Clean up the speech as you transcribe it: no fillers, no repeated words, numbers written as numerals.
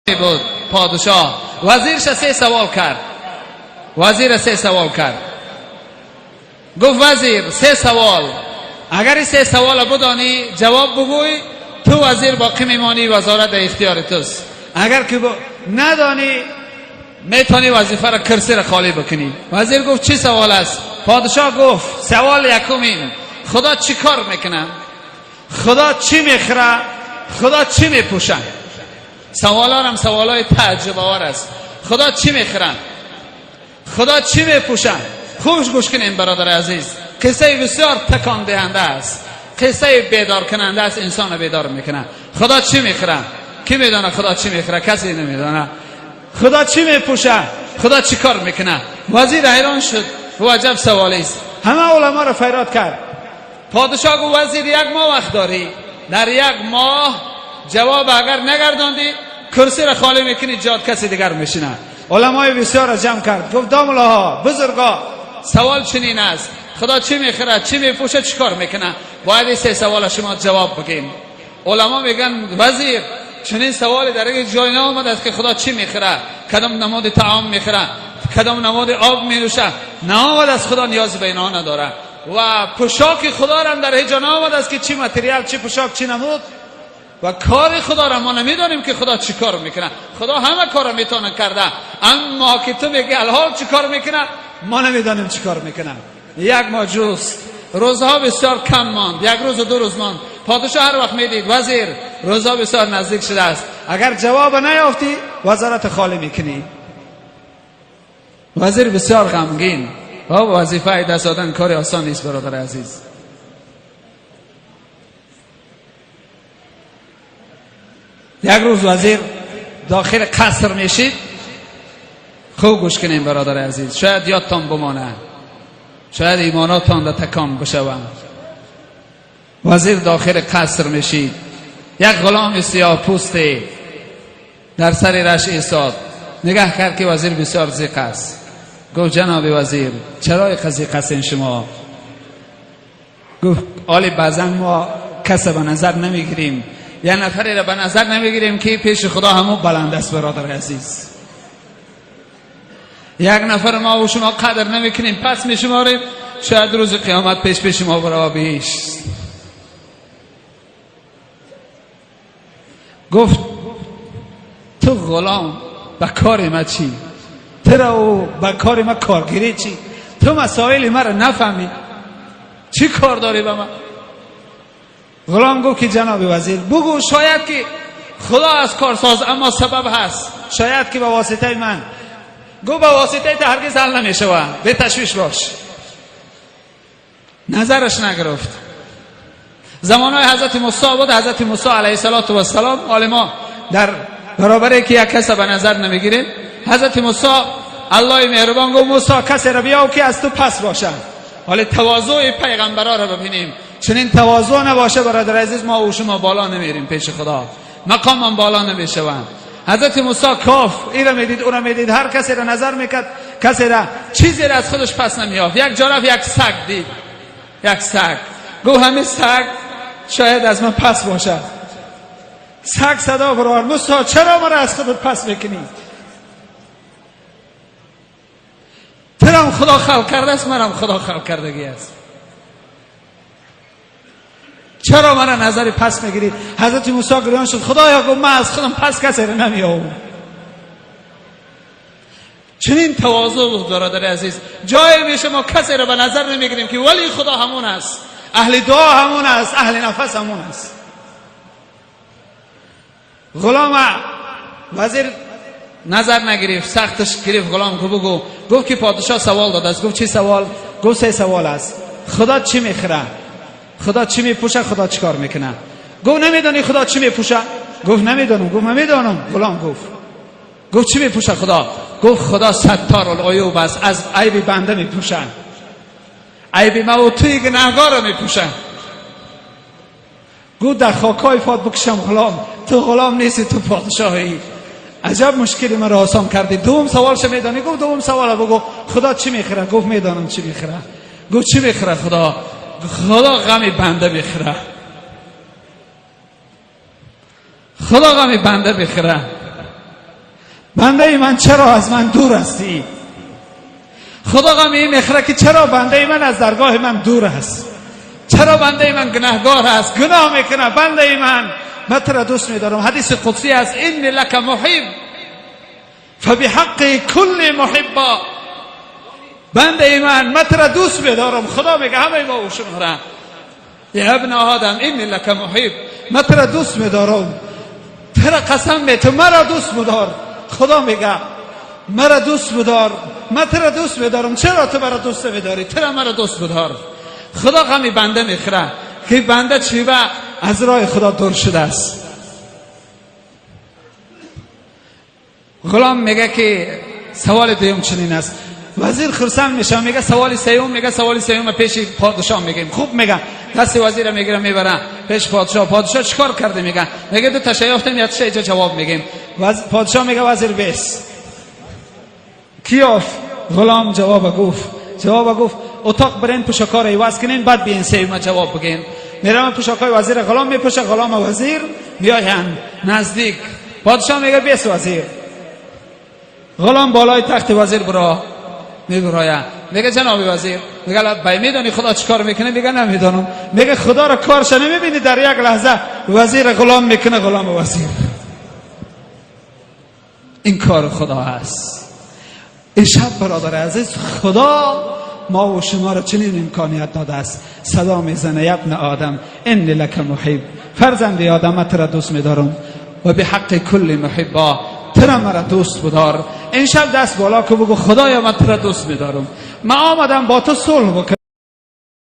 Буд подшоҳ вазирша се савол кард. Вазира се савол кард. Гуфт: вазир, се савол, агар ин се савола бидонӣ, ҷавоб бигӯй, ту вазир боқӣ мемонӣ, вазорат дар ихтиёри туст. Агар ки надонӣ, метавонӣ вазифаро, кирсиро холӣ бикунӣ. Вазир гуфт: чӣ савол аст? Подшоҳ гуфт: савол якум ин: худо чӣ кор мекунад, худо чӣ мехӯра, худо чӣ мепӯшад? Саволарам саволҳои таъҷубовар аст. Худо чӣ мехӯрад, худо чӣ мепӯшад? Хуш гӯш кунем, бародари азиз, қиссаи бисёр такондиҳанда аст, қиссаи бедоркунанда аст, инсонро бедор мекунад. Худо чӣ мехӯрад? Кӣ медонад худо чӣ мехӯрад? Касе намедонад. Худо чӣ мепӯшад? Худо чӣ кор мекунад? Вазир ҳайрон шуд. Аҷаб саволест. Ҳама уламоро фарёд кард. Подшоҳ гуфт: вазир, як моҳ вақт дорӣ, дар як моҳ ҷавоб агар нагардондӣ, курсиро холӣ мекунӣ, ҷоят каси дигар мешинад. Уламои бисёрро ҷамъ кард, гуфт: домуллоҳо, бузурго, савол чунин аст: худо чӣ мехӯрад, чӣ мепӯшад, чӣ кор мекунад? Бояд ин се савола шумо ҷавоб бигем. Уламо мегӯянд: вазир, чунин саволе дар ҳеҷ ҷой наомадааст, ки худо чӣ мехӯрад, кадом намуди таом мехӯрад, кадом намуди об менӯшад. Наомадааст. Худо ниёзе ба инҳо надорад. Ва пӯшоки худорам дар ҳеҷ ҷо наомадааст, ки чӣ материал, чӣ пӯшок, чӣ намуд. Ва кори худоро мо намедонем, ки худо чӣ кор мекунад. Худо ҳама корро метавонад карда, аммо ки ту мегӯӣ алҳол чӣ кор мекунад, мо намедонем чӣ кор мекунад. Як моҳ ҷуст, рӯзҳо бисёр кам монд, як рӯзу 2 рӯз монд. Подшоҳ ҳар вақт медид: вазир, рӯзҳо бисёр наздик шудааст, агар ҷавоб наёфтӣ, вазорат холӣ мекунӣ. Вазир бисёр ғамгин. Вазифаи даст додан кори осон нест, бародари азиз. Як рӯз вазир дохили қаср мешид. Хуб гӯш кунем, бародари азиз, шояд ёдтон бимонад, шояд имонотон дар такон бишаванд. Вазир дохили қаср мешид, як ғуломи сиёҳпӯсте дар сари раш истод. Нигаҳ кард, ки вазир бисёр зиқ аст. Гуфт: ҷаноби вазир, чаро иқа зиқ ҳастен шумо? Гуфт: оли баъзан мо каса ба назар намегирем, як нафареро ба назар намегирем, ки пеши худо ҳамон баланд аст. Бародари азиз, як нафар мо ва шумо қадр намекунем, пас мешуморем, шояд рӯзи қиёмат пеш пеши мо барава биҳишт. Гуфт: ту ғулом, ба кори ма чӣ? Туро ба кори ма коргирӣ чӣ? Ту масоили маро нафаҳмӣ, чӣ кор дорӣ ба ман? Ғулом гуфт, ки ҷаноби вазир, бугӯ, шояд ки худо аз корсоз, аммо сабаб ҳаст, шояд ки ба воситаи ман. Гуфт: ба воситаи ту ҳаргиз ҳал намешавад, беташвиш бош. Назараш нагирифт. Замонҳои ҳазрати мусо буд. Ҳазрати мусо алайҳиссалоту вассалом, ҳоли мо дар баробаре ки як каса ба назар намегирем. Ҳазрати мусо, аллоҳи меҳрубон гуфт: мусо, касеро биёв, ки аз ту пас бошад. Ҳоли тавозӯи пайғамбароро бибинем. Чунин тавозӯ набоша, бародари азиз, мо ва шумо боло намерем пеши худо, мақомон боло намешаванд. Ҳазрати мусо коф иро медид, ӯро медид, ҳар касеро назар мекард, касеро чизеро аз худаш пас намеёфт. Як ҷо рафт, як саг дид, як саг. Гуфт: ҳамин саг шояд аз ман пас бошад. Саг садо баровард: мусо, чаро маро аз худат пас мекунӣ? Турам худо халқ кардааст, манам худо халқ кардагӣ аст, чаро маро назари пас мегирӣ? Ҳазрати мусо гирён шуд. Худоё, гуфт, ман аз худам пас касеро намеёбам. Чунин тавозӯ буд, бародари азиз. Ҷое меша мо касеро ба назар намегирем, ки вали худо ҳамон аст, аҳли дуо ҳамон аст, аҳли нафас ҳамон аст. Ғулома вазир назар нагирифт, сахташ гирифт. Ғулом гуфт: бугӯ. Гуфт, ки подшоҳ савол додааст. Гуфт: чӣ савол? Гуфт: се савол аст: худо чӣ мехӯрад, худо чӣ мепӯшад, худо чӣ кор мекунад? Гуфт: намедонӣ худо чӣ мепӯшад? Гуфт: намедонам. Гуфт: ман медонам. Ғулом гуфт: чӣ мепӯшад худо? Гуфт: худо саттор-ул-уюб аст, аз айби банда мепӯшад, айби ма ва туи гунаҳгорро мепӯшад. Гуфт: дар хокҳои фот бикушам, ғулом, ту ғулом нести, ту подшоҳӣ. Аҷаб мушкили маро осон кардӣ. Дуввум саволша медонӣ? Гуфт: дуввум савола бугӯ. Худо чӣ мехӯрад? Гуфт: медонам чӣ мехӯрад. Гуфт: чӣ мехӯрад худо? Худо ғами банда мехӯрад, худо ғами банда мехӯрад. بنده من چرا از من دور هستی؟ خدا غمی میخره که چرا بنده من از درگاه من دور است، چرا بنده من گناهگار است، گناه میکنه. بنده من، من تو را دوست میدارم. حدیث قدسی است، إني لك محب فبحق كل محبا. بنده من، من تو را دوست میدارم. خدا میگه همه ما و شما را، يا ابن آدم إني لك محب، من تو را دوست میدارم، تو را قسم می تو مرا دوست بدار. خدا میگه مرا دوست بدار، من تو را دوست میدارم، چرا تو مرا دوست نمیداری؟ تو را مرا دوست بدار. خدا غمی بنده میخوره که بنده چیبه از راه خدا دور شده است. غلام میگه که سوال دوم چنین است. وزیر خرسند میشه، میگه سوال سوم، میگه سوال سوم پیش پادشاه میگیم. خوب میگه، دست وزیر میگیره میبره پیش پادشاه. پادشاه چیکار کرده؟ میگه، میگه دو تا شیافتم، یک تا اینجا جواب میگیم. پادشاه میگه وزیر بیس کیاف. غلام جواب گفت، جواب گفت اتاق برین پوشاکار عوض کنین، بعد بیین سیما جواب بگین. میرم پوشاکای وزیر غلام میپوشه، غلام وزیر میاین نزدیک. پادشاه میگه بیس وزیر. غلام بالای تخت وزیر برا میبراید، میگه جناب وزیر، میگه بای میدونی خدا چیکار میکنه؟ میگه نمیدونم. میگه خدا را کارش نمیبینی؟ در یک لحظه وزیر غلام میکنه، غلام وزیر. این کار خدا است. این شب برادر عزیز، خدا ما و شما را چنین امکانیت داده است. صدا میزنه ابن آدم إني لك محب، فرزند آدم من را دوست میدارم و به حق کل محبا، تو مرا دوست بدار. این شب دست بالا که بگو خدایا من تو را دوست میدارم، من آمدم با تو صلح بکنم.